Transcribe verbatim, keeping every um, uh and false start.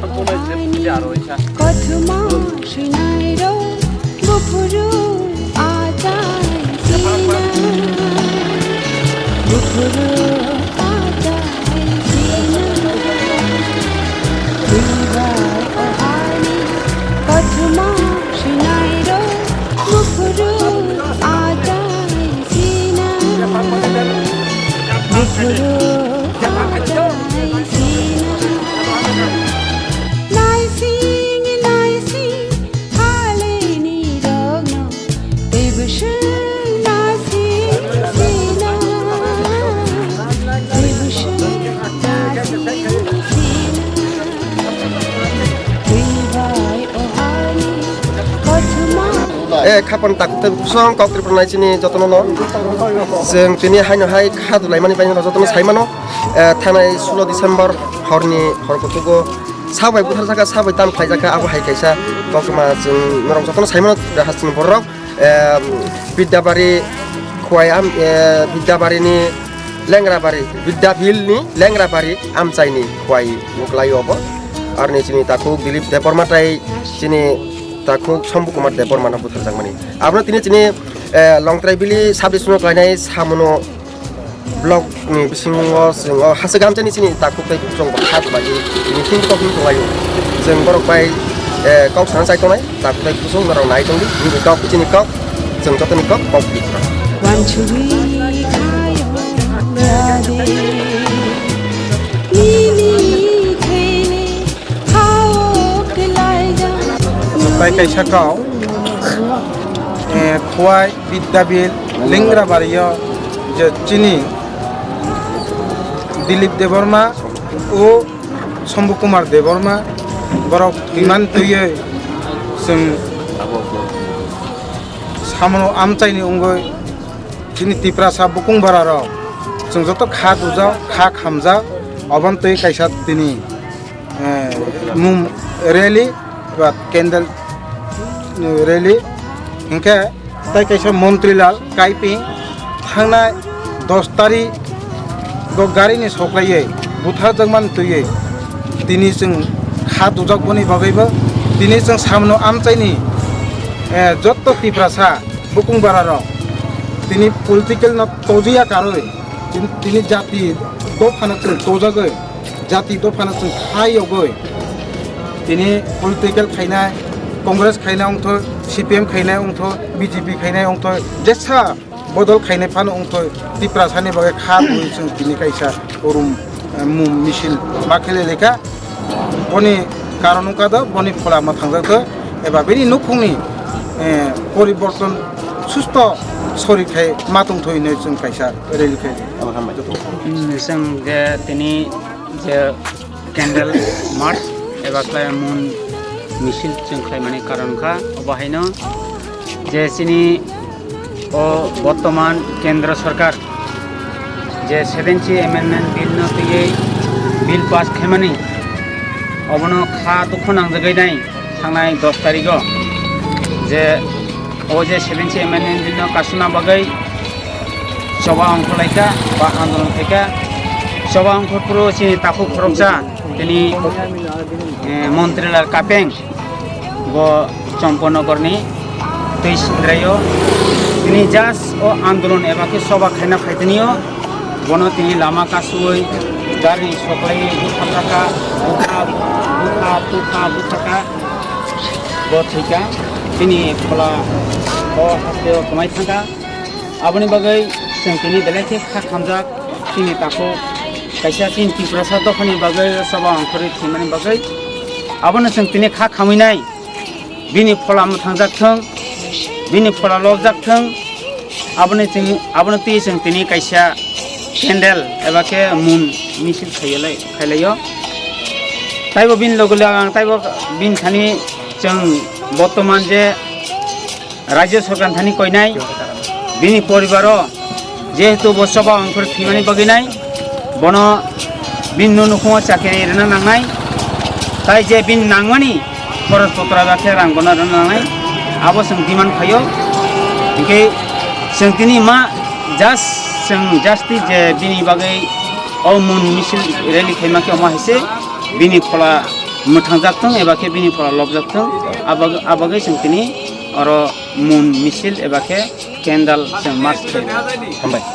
Kothoma swinairok buphuru achai sina, buphuru achai sina. Twibai o ani kothoma swinairok buphuru achai sina, buphuru achai sina. Naising naising halini rokno teibo swng naising sina, teibo swng naising sina. Twibai o ani kothoma. E, khapang takhuk tei kusong kok Tripura nai chini jotono no. Chwng tini haino hai kha dulaimani bai no jotono sai mano. E, thanai sulo December horni hor kuchugo sabai buthar jaka, sabai tam khlai jaka, abo hai kaisa koktwma chwng norok jotono sai mano, hasteni borok. Em, Bidyabari Khwai am, e, Bidyabarini Lengrabari, Bidyabilni Lengrabari amchaini Khwai muklai obo. Arni chini takhuk Dilip Debbarma tai chini takhuk Sombu Kumar Debbarma no butharjakmani. Abono tini chini, eh, Longtrai Bili sub district no khlainai Samono block ni bisingo chwng o hachwk amchaini chini takhuk tei buchung bo kha dulai tini him kok him tonglaio. Chwng borok bai, eh, kok sana chai tongnai takhuk tei buchung norok nai tongdi nini kok chini kok chwng jotoni kok kok di. Wansugwi khayo nadi nini thele. Tai kaisa kok, eh, Khwai Bidyabil Lengrabario je chini Dilip Debbarma o Sombu Kumar Debbarma borok thwiman twiwi chwng samono amchaini wngwi chini Tiprasa bukung bararok chwng joto kha dujak, kha khamjak, oboni twi kaisa tini eh, mum rally ba candle, eh, rally hinkhe tai kaisa Montrilal Kaiping thangnai dos tarik o gari ni soklaiwi butharjakmani twiwi tini chwng kha dujak boni bagwibo tini chwng samono amchaini, eh, jotto Tiprasa bukung bararok tini political no tojiya karwi tini, tini jati dophano chwng tojagwi jati dophano chwng kha yogwi tini political khainai, Congress khainai wngthoi, C P M khainai wngthoi, B J P khainai wngthoi, jesa bodol khainai phano wngthoi, Tiprasani bagwi kha dui chwng tini kaisa orum, eh, mum misil ma khlai lekha. Boni karon wngkha do, boni phola ma thangjak do, eba bini nukhungni, eh, poriborton susto sori khai ma tongthoi hinwi chwng kaisa rally khai. Hmm, chwng je tini je candle march eba khlai mun misil chwng khlaimani karon kha, obo haino je chini o bortoman kendro sorkar je seven C amendment bill no twiwi bill pass khaimani, obono kha dukhu nangjagwi nai thangnai dos tarigo je o je seven C amendment bill no kasuna bagwi choba ongkhorlaikha ba andolon khaikha. Choba ongkhor phuru chini takhuk khoroksa tini, eh, Montrilal Kapeng bo Chomponogorni twi Sindraio tini just o andolon eba khe choba khaina phaitini o bono tini lama kasui gari soklai butharlakha, butha, butha, butha, butharkha. Bo thwikha, bini phola o hasteo kwmai thangkha. Aboni bagwi chwng tini belai khe kha khamjak, chini takhuk kaisa chini Tiprasa dophani bagwi choba ongkhorwi thwimani bagwi. Abono chwng tini kha khamwi nai, bini phola mwthangjak thung, bini phola lobjak thung. Aboni chwng, abono twi chwng tini kaisa candle eba khe mun misil khaiyalai, khailaio. Taibo bini logi logi ang taibo bini thani chwng bortoman je Rajya Sorkar thani koinai bini poribaro jehetu bo choba ongkhor thwimani bagwi nai, bono bini no nukhungo chakri rwna nangnai, tai je bini nangmani khorospotra ba khe rang bono rwna nangnai, abo chwng demand khaio. Hinkhe chwng tini ma just chwng justice je bini bagwi o mun misil rally khaima khe omo hai se bini phola mwthangjakthung eba khe bini phola lobjakthung, abag-, abagwi chwng tini oro mun misil eba khe candle chwng march khe. Hambai.